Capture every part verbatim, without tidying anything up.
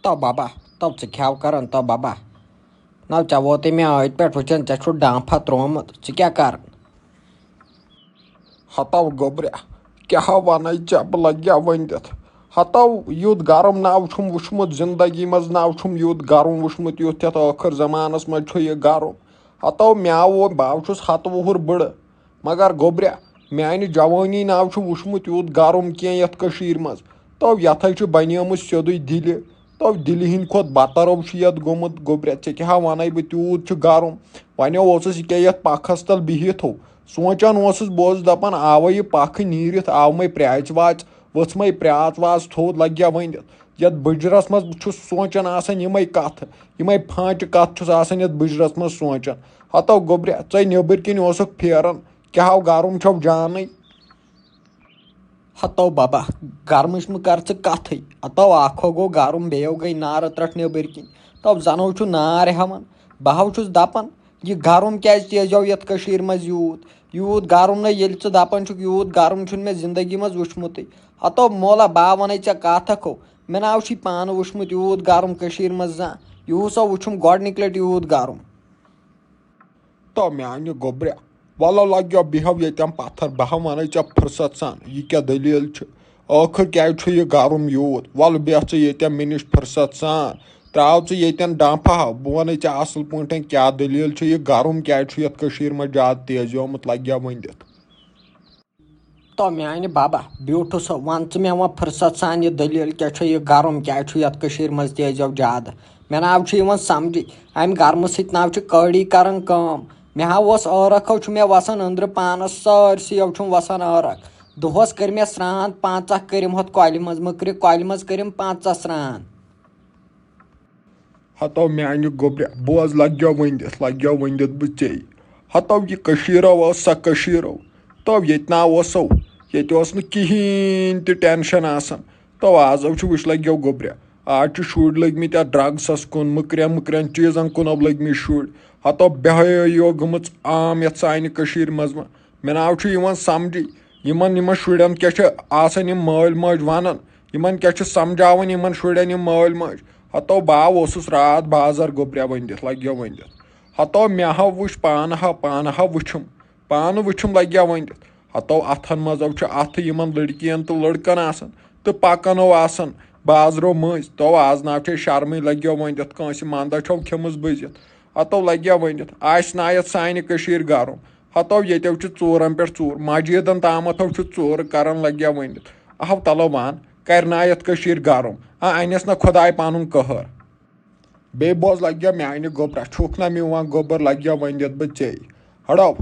تو بابا، تو ژٕ کیٛاہ کران تو بابا؟ نو ژےٚ ووتُے مےٚ أتھۍ پٮ۪ٹھ وٕچھان، ژےٚ چھُ ڈامپھا تروومُت، ژٕ کیٛاہ کر؟ ہتو گوٚبریا، کیٛاہ ونے ژےٚ بہٕ لگیا ؤنِتھ۔ ہتو یُتھ گرم نہ چھُم وُچھمُت زندگی منٛز، نہ چھُم یُتھ گرم وُچھمُت یُتھ یتھ ٲخر زمانس منٛز چھُ یہِ گرم۔ ہتو مےٚ آو، بہٕ چھُس ہتہٕ وُہُر بٕڑٕ، مگر گوٚبریا، میانہِ جوٲنی نہ چھُ وُچھمُت یُتھ گرم کینٛہہ یتھ کٔشیٖرِ منٛز۔ تو یتھے چھُ بنیومُت سیوٚدُے دِلہِ۔ تو دِلہِ ہٕنٛدِ کھۄتہٕ بترو چھُ یتھ گوٚمُت۔ گوٚبریا، ژےٚ کیٛاہ ونَے بہٕ، تیوٗت چھُ گرم۔ ونے اوسُس یہِ کیٛاہ یتھ پکھس تل بِہِتھ ہو۔ سونٛچان اوسُس، بہٕ اوسُس دَپان، آوَے یہِ پَکھٕ نیٖرِتھ، آو مَے پرٛاژِ واژ، ؤژھ مَے پرٛاژ واژ تھوٚد، لَگہِ ہا ؤنِتھ۔ یَتھ بٕجرَس منٛز چھُس سونٛچان آسان یِمَے کَتھٕ، یِمَے پھانٛچہِ کَتھٕ چھُس آسان یَتھ بٕجرَس منٛز سونٛچان۔ ہَتو گوٚبرِ، ژَے نیٚبٕرۍ کِنۍ اوسُکھ پھیران، کیٛاہ ہاو گَرُم چھَو جانٕے۔ ہتو بابا، گرمٕچ مہٕ کر ژٕ کتھٕے۔ ہتو اکھ ہو گوٚو گرم، بیٚیو گٔے نارٕ ترٛٹھ نیٚبٕرۍ کِنۍ۔ تو زنو چھُ نار ہٮ۪وان۔ بہٕ ہو چھُس دپان، یہِ گرم کیازِ تیزیو یتھ کٔشیٖرِ منٛز یوٗت؟ یوٗت گرم نہ، ییٚلہِ ژٕ دپان چھُکھ یوٗت گرم چھُنہٕ مےٚ زندگی منٛز وُچھمُتٕے۔ ہتو مولا، بہٕ ہا ونَے ژےٚ کتھ اکھ ہو۔ مےٚ نہ چھُے پانہٕ وُچھمُت یوٗت گرم کٔشیٖرِ منٛز زانٛہہ۔ یِہُس ہا وُچھُم گۄڈنِکۍ لٹہِ یوٗت گرم۔ تو میانہِ گوٚبرِ، وَلہٕ لَگیو بیٚہو ییٚتٮ۪ن پَتھر، بہٕ ہا وَنَے ژےٚ فرصت سان، یہِ کیٛاہ دٔلیٖل چھِ؟ ٲخٕر کیٛازِ چھُ یہِ گرم یوٗت؟ وَلہٕ بیٚہہ ژٕ ییٚتٮ۪ن مےٚ نِش فرصت سان۔ ترٛاو ژٕ ییٚتٮ۪ن ڈمپھا، بہٕ وَنَے ژےٚ اَصٕل پٲٹھۍ کیٛاہ دٔلیٖل چھِ، یہِ گرم کیٛازِ چھُ یَتھ کٔشیٖرِ منٛز زیادٕ تیز آمُت، لَگیو ؤنِتھ۔ تو میانہِ بابا، بیوٗٹھُس، وَن ژٕ مےٚ وۄنۍ فرصت سان یہِ دٔلیٖل کیٛاہ چھُ، یہِ گرم کیٛازِ چھُ یَتھ کٔشیٖرِ منٛز تیزیو زیادٕ؟ مےٚ نہ چھُ یِوان سمجھٕے، اَمہِ گرمہٕ سۭتۍ نہ چھُ کٲڑی کران کٲم۔ مےٚ ہا اوس عٲرق ہو چھُ مےٚ وَسان أنٛدرٕ پانَس، سٲرسٕے یو چھُم وَسان عٲرق۔ دۄہَس کٔرۍ مےٚ سرٛان، پنٛژاہ کٔرِم ہۄتھ کۄلہِ منٛز، مٕکرِ کۄلہِ منٛز کٔرِم پنٛژاہ سرٛان۔ ہتو میانہِ گوٚبرِ، بوز، لگیو ؤنِتھ، لگیو ؤنِتھ بہٕ ژے۔ ہتو یہِ کٔشیٖرو ٲس سۄ کٔشیٖرو۔ تو ییٚتہِ نا اوسو، ییٚتہِ اوس نہٕ کِہیٖنۍ تہِ ٹینشن آسان۔ تو آزو چھُ وٕچھ لگیو گوٚبرِ۔ آز چھِ شُرۍ لٔگۍ مٕتۍ اَتھ ڈرگسس کُن، مٕکرٮ۪ن مٕکرٮ۪ن چیٖزن کُن لٔگۍ مٕتۍ شُرۍ۔ ہتو بیٚہٲیو گٔمٕژ عام یَتھ سانہِ کٔشیٖرِ منٛز وۄنۍ۔ مےٚ ناو چھُ یِوان سمجھٕے، یِمن، یِمن شُرٮ۪ن کیٛاہ چھِ آسان یِم مٲلۍ ماجہِ ونان، یِمن کیٛاہ چھِ سمجھاوان یِمن شُرٮ۪ن یِم مٲلۍ ماجہِ۔ ہتو بہٕ ہا اوسُس راتھ بازر گوٚبریا ؤنِتھ، لگیو ؤنِتھ۔ ہتو مےٚ ہا وُچھ پانہٕ ہا، پانہٕ ہا وُچھُم، پانہٕ وُچھُم لگیا ؤنِتھ۔ ہتو اتھن منٛز ہو چھُ اتھٕ یِمن لڑکِین تہٕ لڑکن آسان تہٕ پکان ہو آسان بازرو مٔنٛزۍ۔ تو آز ناو چھے شرمٕے لگیو ؤنِتھ، کٲنٛسہِ منٛدچھ ہو کھیٚمٕژ بٔزِتھ۔ ہتو لگیا ؤنِتھ، آسہِ نا یتھ سانہِ کٔشیٖرِ گرم۔ ہتو ییٚتیو چھِ ژوٗرن پٮ۪ٹھ ژوٗر، مسجدن تامتھ ہو چھُ ژوٗرٕ کران لگیا ؤنِتھ۔ اہو تلو وان، کرِ نا یتھ کٔشیٖرِ گرم؟ آ، انٮ۪س نا خۄداے پنُن قہر۔ بیٚیہِ بوز لگیا میانہِ گوٚبرا، چھُکھ نا میون گوٚبُر لگیا ؤنِتھ بہٕ ژے۔ ہڑو،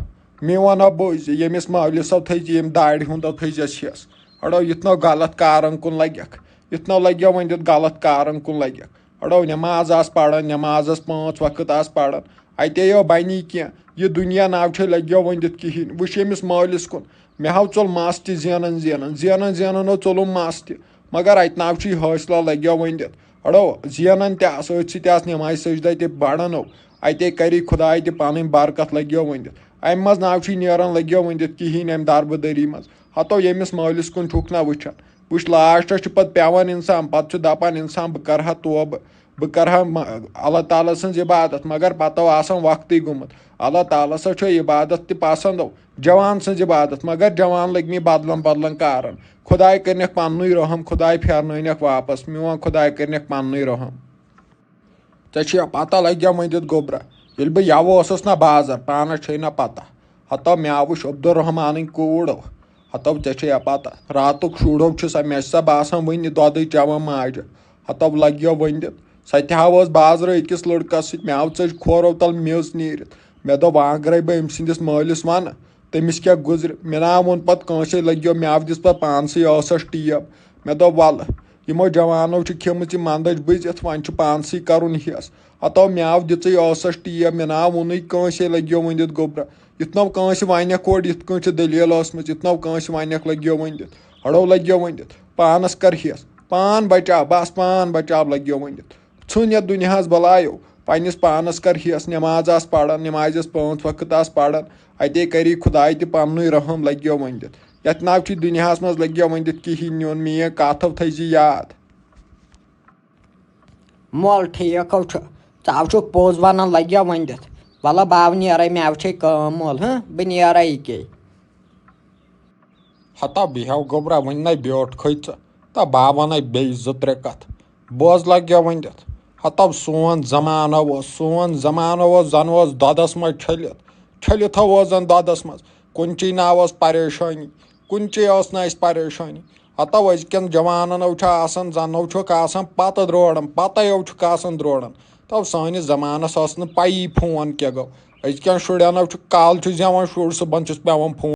میون ہا بوزِ، ییٚمِس مٲلِس ہو تھٲیزِ ییٚمہِ دارِ ہُنٛد ہو تھٲیزٮ۪س ہٮ۪س۔ ہڑو، یِتھ نو غلط کارن کُن لگکھ، یِتھ نو لگیا ؤنِتھ غلط کارن کُن لگکھ۔ اڑو نماز آس پران، نمازس پانٛژھ وقت آس پران، اتے یو بنی کینٛہہ۔ یہِ دُنیا ناو چھے لگیو ؤنِتھ کِہیٖنۍ۔ وٕچھ ییٚمِس مٲلِس کُن، مےٚ ہاو ژوٚل مس تہِ زینان زینان، زینان زینان ہو ژوٚلُم مس تہِ، مگر اتہِ ناو چھُے حٲصلہ لگیو ؤنِتھ۔ اڑو زینان تہِ آس، أتھۍ سۭتۍ آس نمازِ سجدہ تہِ پران ہو، اتے کری خداے تہِ پنٕنۍ برکت لگیو ؤنِتھ۔ امہِ منٛز ناو چھُے نیران لگیو ؤنِتھ کِہیٖنۍ امہِ دربٕدٔری منٛز۔ ہتو ییٚمِس مٲلِس کُن چھُکھ نہ وٕچھان۔ وٕچھ، لاسٹس چھُ پتہٕ پٮ۪وان انسان، پتہٕ چھُ دپان انسان، بہٕ کرٕ ہا توبہٕ، بہٕ کرٕ ہا م-، اللہ تعالیٰ سٕنٛز عبادت، مگر پتہٕ آو آسان وقتٕے گوٚمُت۔ اللہ تعالیٰ سا چھُ عبادت تہِ پسند، جوان سٕنٛز عبادت، مگر جوان لٔگۍ مٕتۍ بدلن بدلن کارن۔ خداے کٔرنکھ پننُے رحم، خداے پھیرنٲونکھ واپس، میون خداے کٔرنکھ پننُے رحم۔ ژےٚ چھےٚ پتہ لگیا ؤنِتھ گوٚبرا، ییٚلہِ بہٕ یَوٕ اوسُس نہ بازر، پانس چھے نہ پتہ۔ ہتو مےٚ وٕچھ عبدالرحمانٕنۍ کوٗر۔ ہتو ژےٚ چھےٚ پتہ، راتُک شُرو چھُ سا، مےٚ چھِ سا باسان وٕنہِ دۄدٕے چٮ۪وان ماجہِ۔ ہتو لگیو ؤنِتھ، سۄ تہِ ہا ٲس بازرٕ أکِس لڑکس سۭتۍ، مےٚ آو ژٔج کھورو تل میٚژ نیٖرِتھ۔ مےٚ دوٚپ، وۄنۍ اگرے بہٕ أمۍ سٕنٛدِس مٲلِس ونہٕ، تٔمِس کیٛاہ گُزرِ؟ مےٚ نہ ووٚن پتہٕ کٲنٛسے، لگیو مےٚ دِژ پتہٕ پانسٕے ٲسس ٹیپ۔ مےٚ دوٚپ، ولہٕ، یِمو جوانو چھِ کھیٚمٕژ یہِ مندچ بٔزِتھ، وۄنۍ چھُ پانسٕے کرُن ہیٚس۔ ہتو مےٚ دِژٕے ٲسس ٹیپ، مےٚ نہ ووٚنُے کٲنٛسے، لگیو ؤنِتھ گوٚبرا۔ یُتھ نو کٲنٛسہِ ونکھ اورٕ یِتھ کٲنٛٹھۍ چھِ دٔلیٖل ٲسمٕژ، یُتھ نو کٲنٛسہِ ونکھ، لگیو ؤنِتھ۔ اڑو لگیو ؤنِتھ، پانس کر ہیٚس، پان بچاو، بس پان بچاو لگیو ؤنِتھ۔ ژھُن یتھ دُنیاہس بلایو، پننِس پانس کر ہیٚس، نماز آس پران، نمازِ آس پانٛژھ وقت آس پران، اتے کری خداے تہِ پننُے رحم، لگیو ؤنِتھ۔ یتھ ناو چھُ دُنیاہس منٛز لگیو ؤنِتھ کِہیٖنۍ نیُن، میٲنۍ کتھ ہو تھٲیزِ یاد۔ مول ٹھیٖک ہو چھُ۔ ژٕ ہاو چھُکھ پوٚز وَنان، لَگیا وۄنۍ دِتھ۔ وَلہ بہٕ ہاو نیرَے، مےٚ ہاو چھے کٲم مول، ہہ؟ بہٕ نیرَے یہِ کے۔ ہتا بیٚہو گوٚبرا، وۄنۍ نَے بیوٗٹھکھٕے ژٕ۔ تا بہٕ ہا وَنَے بیٚیہِ زٕ ترٛےٚ کَتھٕ۔ بوز لَگیا وۄنۍ دِتھ۔ ہتا سون زمانہٕ اوس، سون زمانہٕ اوس، زَن اوس دۄدَس منٛز چھٔلِتھ۔ چھٔلِتھ ہا اوس زَن دۄدَس منٛز۔ کُنچی نہ اوس پریشٲنی، کُنچی ٲس نہٕ اَسہِ پریشٲنی۔ ہتو أزکٮ۪ن جوانن ہو چھُ آسان، زنو چھُکھ آسان پتہٕ دروڑان، پتے ہو چھُکھ آسان دروڑان۔ تو سٲنِس زمانس ٲس نہٕ پَیی فون کیٛاہ گوٚو۔ أزکٮ۪ن شُرٮ۪ن ہو چھُ کالہٕ چھُ زٮ۪وان شُر، صُبحن چھُس پٮ۪وان فون۔